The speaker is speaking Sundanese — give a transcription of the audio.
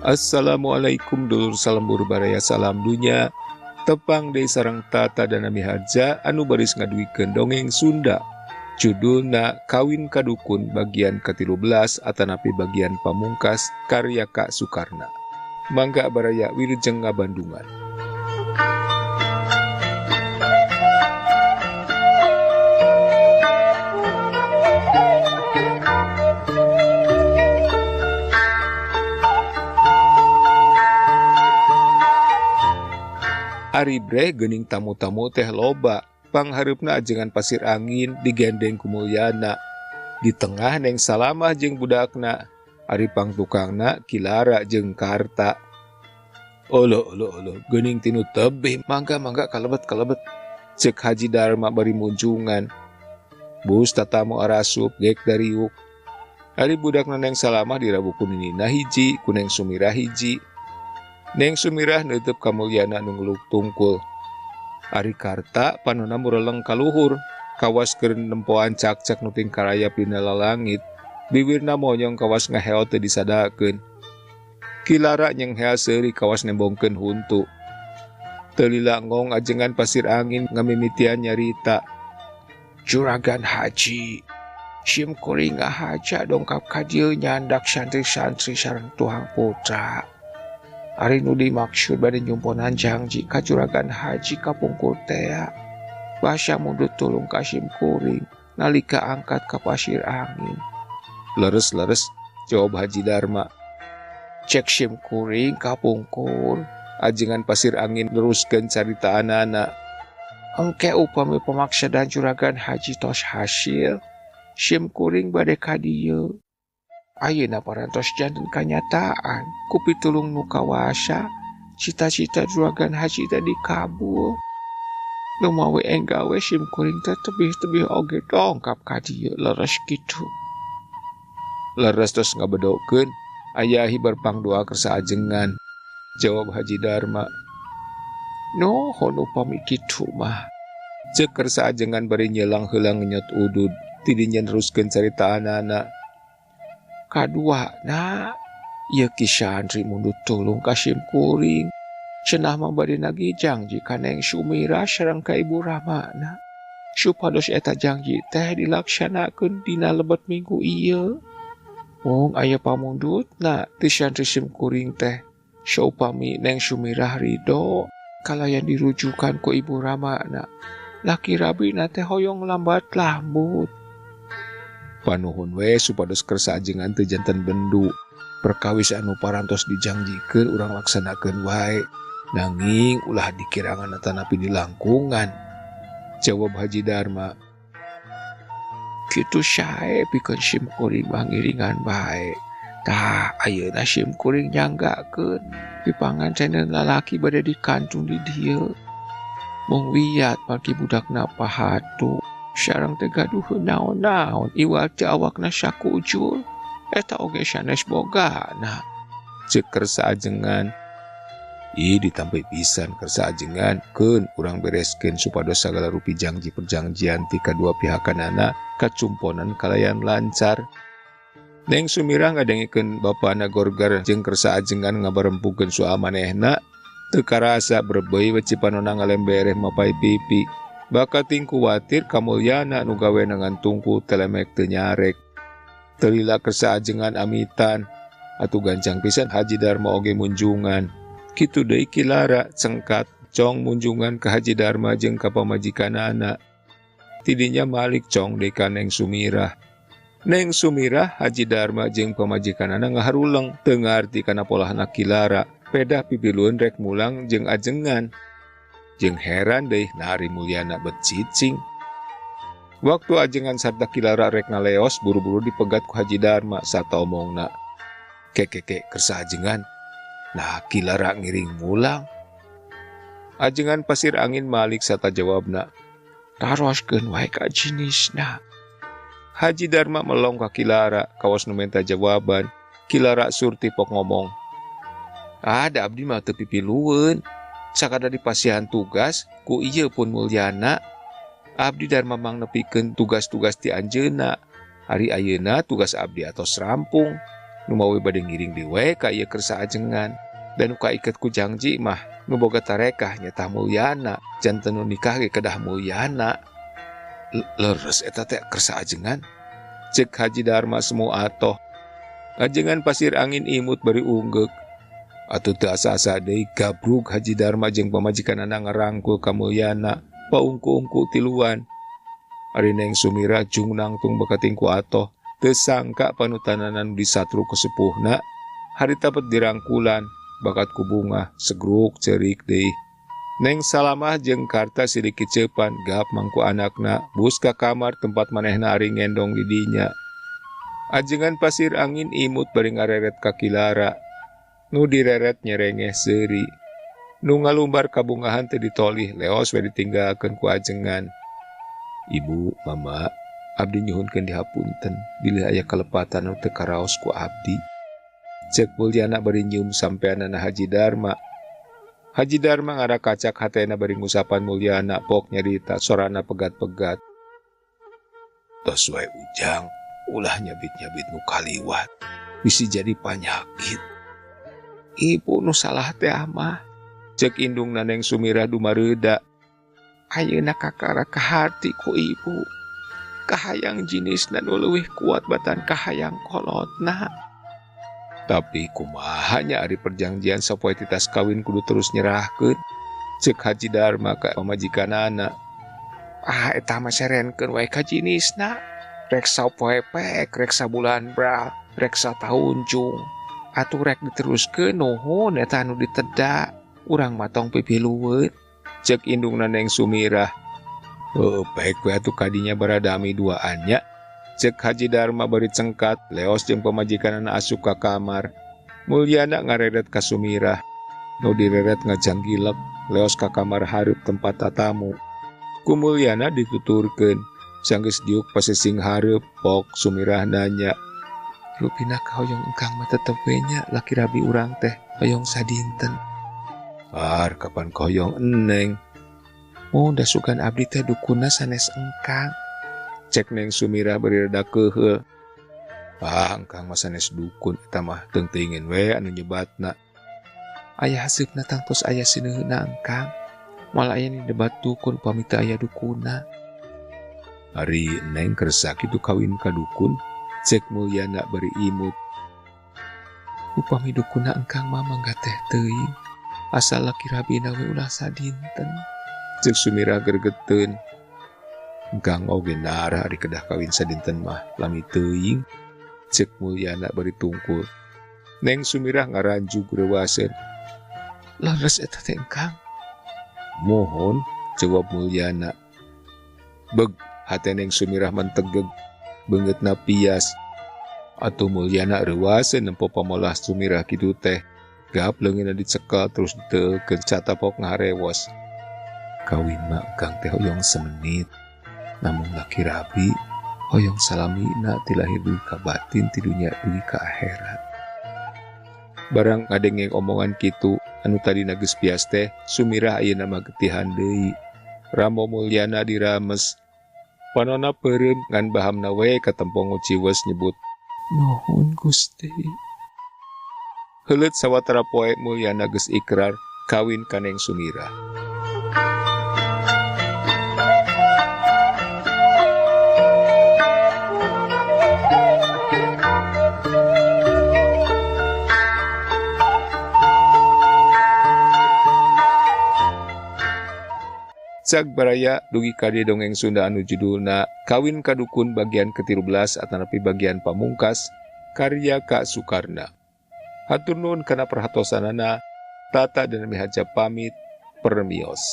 Assalamualaikum dulur salembur baraya salam dunya. Tepang deui sareng Tata Dana Miharja anu baris ngaduikeun dongeng Sunda. Judulna Kawin Ka Dukun bagian ke-13 atanapi bagian pamungkas karya Kak Sukarna. Mangga baraya wilujeng ngabandungan. Ari breh geuning tamu-tamu teh loba, panghareupna ajengan pasir angin digendeng ku Mulyana. Di tengah Neng Salamah jeung budakna, ari pangtukangna Kilara jeung Karta. Olo olo olo, geuning tinu tebih, mangga mangga kalebet kalebet. Ceuk Haji Darma bari munjungan. Bus tatamu arasup gek dariuk. Ari budakna Neng Salamah dirabu ku ninina hiji, ku Neng Sumirah hiji. Neng Sumirah neuteub ka Mulyana nu ngeluk tungkul. Ari Karta panona mureleng ka luhur, kawas keur nempoan cakcak nu tingkarayap dina lalangit. Biwirna monyong kawas ngaheot teu disadakeun. Kilara nyenghea seuri kawas nembongkeun huntu. Teu lila ngong ajengan pasir angin ngamimitian nyarita. Juragan Haji, sim kuring ngahaja dongkap ka dieu nyandak santri-santri sareng tuhang putra. Ari nu dimaksud bade nyumponan jangji ka Juragan Haji kapungkur tea. Basa mundut tulung ka sim kuring nalika angkat ka pasir angin. Leres-leres jawab Haji Darma. Cek sim kuring kapungkur. Ajengan pasir angin neruskeun caritaanana. Engke upami pemaksadan Juragan Haji tos hasil, sim kuring bade ka dieu. Ayeuna parantos janten kanyataan ku pitulung nu kawasa, cita-cita Juragan Haji teh dikabul. Lumawi enggawe sim kuring teh tebih-tebih oge dongkap ka dieu leres kitu. Leres tos ngabedokeun, aya hibar pangdoa kersa ajengan, jawab Haji Darma. Nuhun upami kitu mah. Ceuk kersa ajengan bari nyelang heula ngenyot udud, tidinya neruskeun caritaanana. Kadua na, ieu ki santri mundut tulung ka sim kuring. Cenah mah bade nagih jangji ka Neng Sumirah sareng ka Ibu Ramana. Supados eta jangji teh dilaksanakeun dina lebet minggu ieu. Mung aya pamundutna ti santri sim kuring teh. Saupami Neng Sumirah ridho kalayan dirujukan ku Ibu Ramana. Laki rabina teh hoyong lambat lambut. Panuhun we supados kersa ajengan teu janten bendu. Perkawis anu parantos dijangjikeun urang laksanakeun wae. Nanging ulah dikirangan atanapi dilangkungan, jawab Haji Darma. Kitu sae pikeun sim kuring mah ngiringan bae. Tah ayeuna sim kuring nyanggakeun pipangantenan lalaki bade dikantun di dieu. Mung wiat margi budakna pahatu. Sareng teh gaduh naon-naon iwal teh awakna sakujur eta oge sanes bogana. Ceuk kersa ajengan. Ih ditampi pisan kersa ajengan, keun urang bereskeun supados sagala rupi jangji perjanjian ti kadua pihakanana kacumponan kalayan lancar. Neng Sumirah ngadengikeun bapana gorgar jeung kersa ajengan ngabarempukeun soal manehna, teu karasa berebeuy we cipanona ngalembereh mapai pipi. Bakating kuwatir ka Mulyana nu gawena ngan tungku telemek teu nyarek. Teu lila kersa ajengan amitan, atuh gancang pisan Haji Darma oge munjungan. Kitu deui Kilara cengkat cong munjungan ka Haji Darma jeung ka pamajikanana. Tidinya malik cong deui ka Neng Sumirah. Neng Sumirah Haji Darma jeung pamajikanana ngaharuleng teu ngarti kana polahna Kilara. Pedah pipilueun rek mulang jeung ajengan. Jeung heran deh nari Mulyana bet cicing. Waktu ajengan sarta Kilara rek ngaleos buru-buru dipegat ku Haji Darma sarta omongna. Kekeke kersa ajengan. Nah Kilara ngiring mulang. Ajengan pasir angin malik sarta jawabna. Taroskeun wae ka jinisna. Haji Darma melong ka Kilara kawas nu menta jawaban. Kilara surti pok ngomong. Ada abdi mah teu pipilueun. Sakada dipasihan tugas ku ieu pun Mulyana. Abdi Darma mangnepikeun tugas-tugas ti anjeunna. Ari ayeuna tugas abdi atos rampung. Nu mawi bade ngiring deui we ka ieu kersa ajengan. Dan nu kaiket ku jangji mah nu boga tarekah nyata Mulyana, janten nu nikah ge kedah Mulyana. Leres eta teh kersa ajengan. Cek Haji Dharma semu atoh. Ajengan pasir angin imut bari unggeuk. Atuh teu asa-asa deui gabrug Haji Dharma jeung pamajikanana ngarangkul ka Mulyana, paungku-ungku tiluan. Ari Neng Sumira jung nangtung bakating ku atoh, teu sangka panutanana nu disatru ku sepuhna, harita pet dirangkulan. Bakat ku bunga segruk cerik deui. Neng Salamah jeung Karta silih kicepan gap mangku anakna bus ka kamar tempat manehna ari ngendong di dinya. Ajengan pasir angin imut bari ngareret ka Kilara. Nu direret nyerengeh seuri. Nu ngalumbar kabungahan teu ditolih leos we ditinggalkeun ku ajengan. Ibu, mama, abdi nyuhunkeun dihapunten bilih aya kalepatan nu teu karaos ku abdi. Cek Mulyana bari nyium sampeanana Haji Dharma. Haji Dharma ngarakacak hatena bari ngusapan Mulyana pok nyarita sorana pegat-pegat. Tos wae ujang, ulah nyabit-nyabit nu kaliwat, bisi jadi panyakit. Ibu nu salah teh mah. Cek indungna Neng Sumirah dumareuda. Ayeuna kakara kahati ku ibu. Kahayang jinisna nu leuwih kuat batan kahayang kolotna. Tapi kumaha nya ari perjanjian sapoe titas kawin kudu terus nyerahkeun. Cek Haji Dharma ka pamajikanana. Ah eta mah serenkeun wae ka jinisna. Rek sapoe pek, rek sabulan bral, rek sataun jung. Atuh rek diteruskeun nuhun eta anu diteda. Urang mah tong pipilueun. Cek indungna Neng Sumirah. Heuh pek we atuh kadinya baradami duaan nya. Cek Haji Dharma bari cengkat, leos jeung pamajikanana asup ka kamar. Mulyana ngareret ka Sumirah. Nu direret ngajanggilek, leos ka kamar hareup tempat tatamu. Ku Mulyana dituturkeun, sanggeus diuk pasising hareup, pok Sumirah nanya. Rupina kahoyong engkang mah tetep we nya laki rabi urang teh hoyong sadinten. Ar kapan kahoyong eneng? Oh, da sugan abdi teh dukuna sanes engkang. Cek Neng Sumirah bari rada keuheul. Ah, engkang mah sanes dukun eta mah teungteungin we anu nyebatna. Aya haseupna tangtos aya sineuheuna engkang. Moal aya ni debat dukun pami teu aya dukuna. Ari Neng kersa kitu kawin ka dukun? Cek Mulyana bari imut. Upami dukuna engkang mah mangga teh teuing. Asal laki rabina we ulah sadinten. Cek Sumirah gergeteun. Engkang oge narah ari kedah kawin sadinten mah lami teuing. Cek Mulyana bari tungkul. Neng Sumirah ngaranjug reuaseun. Leres eta teh engkang? Mohon, jawab Mulyana. Beg, hate Neng Sumirah mentegeg, beungeutna pias. Atuh Mulyana reuaseun nempo pamolah Sumirah kitu teh. Gap leungeunna dicekel terus diteulkeun catapok ngaharewos. Kawin mah engkang teh hoyong semenit. Namun laki rabi hoyong salamina ti lahir dugi ka batin ti dunya dugi ka akhirat. Barang ngadenge omongan kitu anu tadina geus pias teh Sumirah ayeuna mah getihan deui. Ramo Mulyana dirames. Panona peureum ngan bahamna we katempo nguciweus nyebut nuhun Gusti. Heuleut sawatara poe Mulyana geus ikrar kawin ka Neng Sumirah. Cag baraya dugi ka dieu dongeng Sunda anu judulna Kawin Ka Dukun bagian ke-13 atanapi bagian pamungkas karya Kak Sukarna. Hatur nuhun kana perhatosanana, Tata dan Mihaja pamit, permios.